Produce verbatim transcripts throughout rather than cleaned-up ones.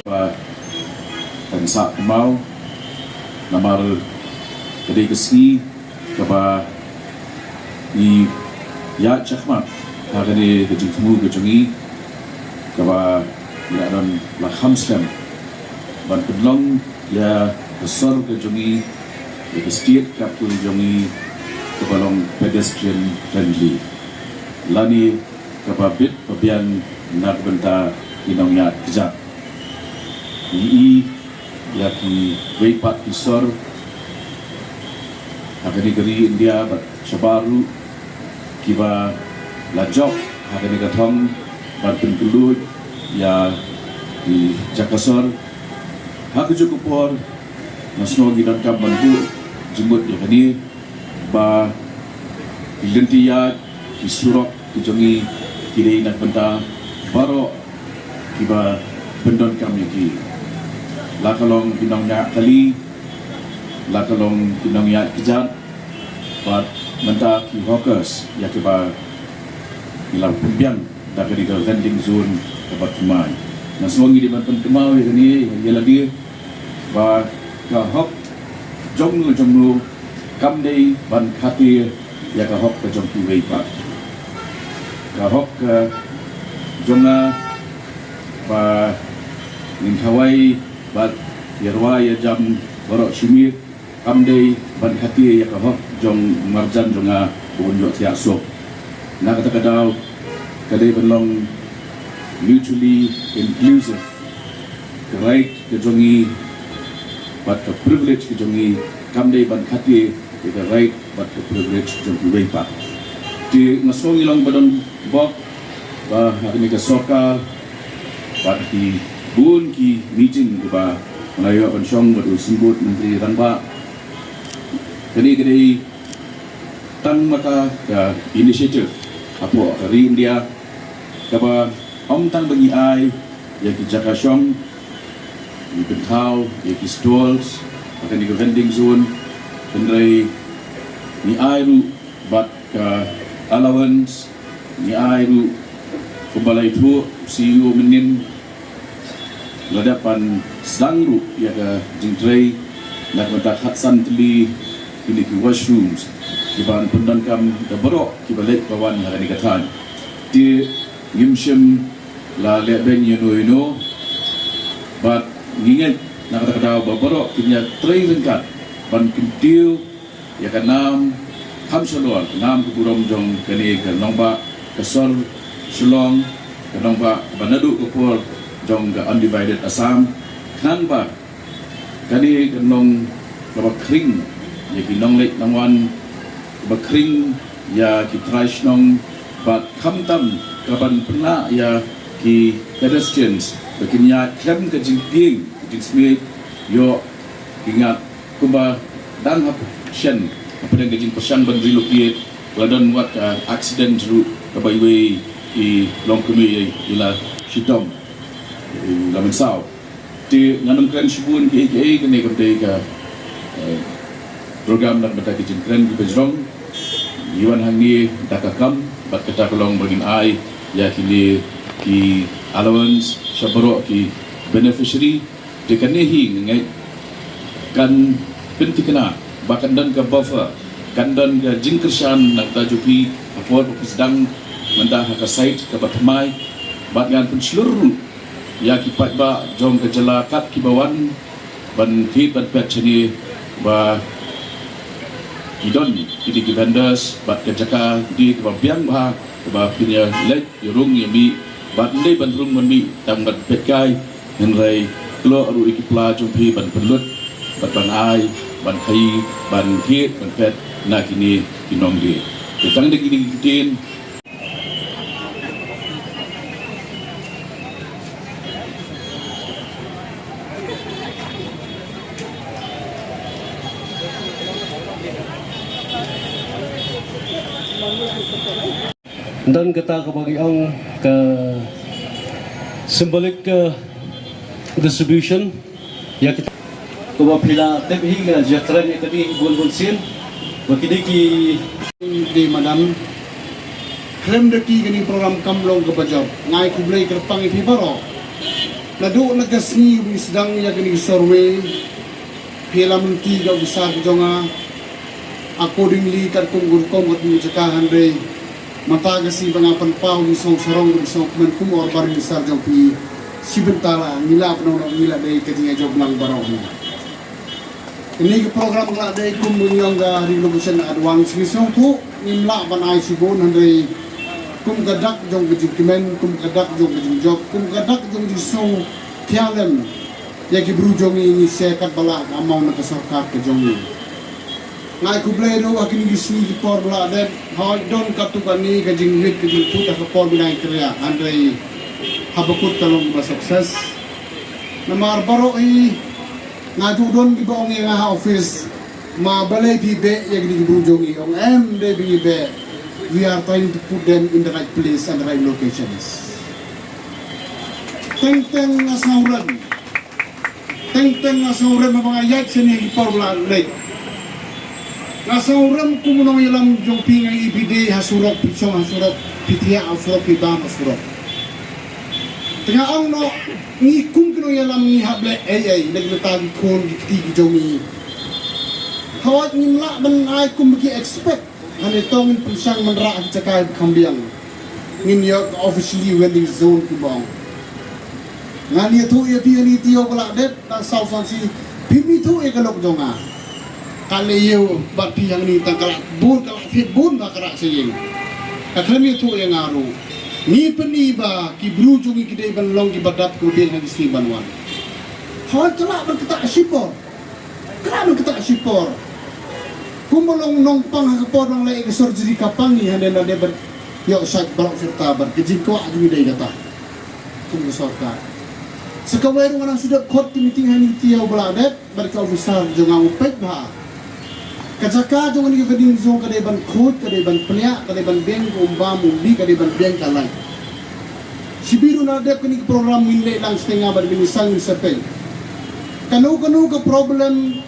Ba kan sah kynmaw namar ka dei ka sngi kaba i ïa chakmat ha kane ka jingthmu ka jong i kaba i la don la kham slem ban pynlong ïa ka sor ka jong i, ïa ka state capital jong i kaba long pedestrian friendly lane kaba bit ba biang na ka bynta ki nongïaid kjat. Ngi i ïa kiwei pat ki sor ha kane ka ri India bad shabar ruh kiba la jop ha kane ka thong ban pynkylluid ïa ki jaka sor. Ha kajuh ka por nga sngew ngi donkam ban buh jingmut ïa kane ba ki lynti ïaid, ki surok ki jong ngi ki dei na ka bynta baroh kiba pyndonkam ïa ki, la ka long ki nongñiah kali, la ka long ki nongñiah kjat bad mynta ki hawkers ïa kiba ki la pynbiang da kane ka vending zone kaba thymmai. Nga sngew ngi dei ban pynkynmaw ïa kane ïa lade ba ka hok jong no jong no kam dei ban khate ïa ka hok ka jong kiwei pat. Ka hok ka jong nga ba ngin khawai bad ïa rwai ïa jam baroh shi miet kam dei ban khate ïa ka hok jong marjan jong nga ba un ïoh thiah suk. Na kata ka daw ka dei ban long mutually inclusive. Ka right ka jong ngi bad ka privilege ka jong ngi kam dei ban khate ïa ka right bad ka privilege jong kiwei pat. Te nga sngew ngi long ba don bok ba ha kane ka sorkar bad ki bun ki meeting kiba nga la ïoh ban shong bad u Symbud Myntri Rangbah. Kane ka dei tang ma ka ka initiative hapoh ka ri India kaba ym tang ba ngi ai ïa ki jaka shong, ngi pynthaw ïa ki stalls ha kane ka vending zone, hynrei ngi ai ruh bad ka allowance, ngi ai ruh kumba la ïathuh C E O mynnin, la dep ban sdang ruh ïa ka jingtrei na ka bynta khatsan tylli kine ki washrooms kiban pyndonkam da baroh kiba leit ba wan ha kane ka thaiñ. Te ngim shym la leh beiñ ïano ïano bad ngi ngeit na kata ka daw ba baroh kin ïa trei ryngkat ban kyntiew ïa ka nam kham shalor, ka nam ka burom jong kane ka nongbah ka sor Shillong, ka nongbah ba naduh ka por jong ka undivided Assam, khnang ba kane kan long kaba khring ïa ki nongleit nongwan, kaba khring ïa ki trai shnong bad khamtam kaban pynlah ïa ki pedestrians ba kin ïaid khlem ka jingtieng ka jingsmit, ïoh ki ngat kumba dang hap shen hapdeng ka jingpyrshang ban relocate, la don wat ka accident ruh kaba iwei i longkmie i la shitom, i la mynsaw. Te ngan ym kren shibun kiei kiei, kane kam dei ka, eh, program na ka bynta ki jingkren kiba jrong. Ngi wan hangne da ka kam bad kata ka long ba ngin ai ïa kine ki allowance sha baroh ki beneficiary. Te kane hi nga ngeit kan pynthikna ba kan don ka buffer, kan don ka jingkyrshan na ka bynta jong phi ha por ba phi sdang mynta ha ka site kaba thymmai, bad ngan pynshlur ruh ïa ki paidbah jong ka jylla kat kiba wan ban thied ban peit shane ba ki don kine ki vendors bad ka jaka kine kaba biang bha kaba phin ïa leit ïa rung ïa mih bad ym dei ban rung ban mih tang ban peit kai, hynrei kloi ruh ïa ki pla jong phi ban pynlut bad ban ai ban khaïi ban thied ban peit na kine ki nongdie. Te tang da kine ki ktien. Don kata kaba ngi ong ka symbolic, uh, distribution ïa kita. Kumba phi la tip hi, nga ju kren ïa kane bun bun sien. Ba kine ki dei madan. Khlem da ki, kane ka program kam long kaba jop. Nga ai khublei kyrpang ïa phi baroh. Naduh na ka sngi ba ngi sdang ïa kane ka survey, phi la mynta ka officer ka jong nga. Accordingly, katkum ka rukom, katkum ka jaka, hynrei mynta ka sngi ba nga pynpaw jingsngew sarong, jingsngew kmen kum u urban minister jong phi, shi bynta la ngi lah ban ong, ngi la dei ka jingïajop lang baroh. Kane ka program ka la dei kum ngi ong ka relocation advance, ngi sngewthuh ngim lah ban ai shibun, hynrei kum ka dak jong ka jingkmen, kum ka dak jong ka jingjop, kum ka dak jong ka jingsngew thiah lem ïa ki briew jong ngi, ngi share katba lah ka amount na ka sorkar ka jong ngi. Nga ai khublei ruh ha kine ki sngi ki por ba la dep, hooid don katto katne ka jingwit ka jingkut ha ka por ba ngi kren, hynrei haba kut ka long ba success. Namar baroh hi nga ju don kiba ong ïa nga ha office, ma balei phi beh ïa kine ki briew jong ngi, ong em dei ba ngi beh. We are trying to put them in the right place and the right locations. Teng teng nga sngewrem. Teng teng nga sngewrem haba nga ïaid shane ha ki por ba la leit. Nga sngewrem kum u nongïalam jong phi, nga ïohi phi dei ha surok, phi shong ha surok, phi thiah ha surok, phi bam ha surok. Te nga ong noh, ngi kum ki nongïalam ngi hap leh ei ei, leh ki bynta ki khun ki kti ki jong ngi. Hooid ngim lah ban ai kum ki expect. Hangne to ngin pynshang ban rah ha ki jaka ba kham biang. Ngin ïoh ka officially vending zone kumba ong. Ngan ïathuh ïa phi hangne taïew ba la dep, na South Swansea, phim ithuh ïa ka lok jong nga. Ka leh ïew bad phi hangne, tang ka la bun, ka la thied bun ba ka rah sha ïing. Ka khlem ïathuh ïa nga ruh. Ngi pyni ba ki briew jong ngi ki dei ban long kiba dap kiba biang ha ki sngi ban wan. Hooid ka lah ban ktah shipor. Khlem ktah shipor. Kumba long nongpang ha ka por nang leh ka surgery ka pang ngi, hynrei na dei ban ïoh shait baroh surta bad ka jingkwah jong ngi dei kata. Kum ka sorkar. Sa kawei ruh nga nang shu dep khot ka meeting hangne taïew ba la dep bad ka officer jong nga, u peit bha. Ka jaka jong kane ka vending zone ka dei ban khuid, ka dei ban pliah, ka dei ban biang ka um bam um bi, ka dei ban biang ka light. Shibit ruh na dep kane ka program ngin leh lang sha nga bad ngin ïasang ngin sa peit. Kano kano ka problem,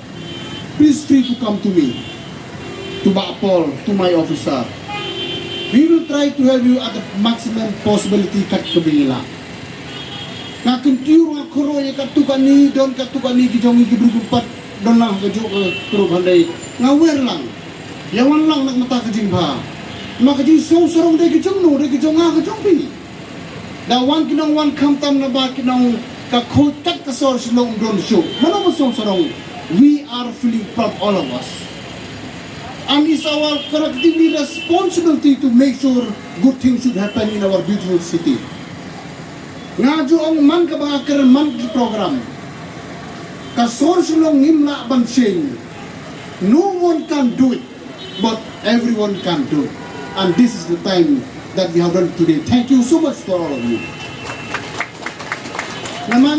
please free to come to me, to Bah Paul, to my officer. We will try to help you at the maximum possibility kat kaba ngi lah. Nga kyntiew ruh, nga kyrpad ïa katto katne, don katto katne ki jong ngi ki briew ki pat don lang ha kajuh ka group, hynrei nga wer lang. Ïa wan lang na ka bynta ka jingbha. Ma ka jingsngew sarong dei ka jong no, dei ka jong nga, ka jong phi. Da wan ki nongwan khamtam naba ki nong ka khuid kat ka sor Shillong, ym don shuh. Mano ba sngew sarong. We are feeling proud, all of us. And it's our collectively responsibility to make sure good things should happen in our beautiful city. Nga ju ong man kaba nga kren man ki program. Ka sor Shillong ngim lah ban change. No one can do it, but everyone can do it. And this is the time that we have done today. Thank you so much for all of you. Namar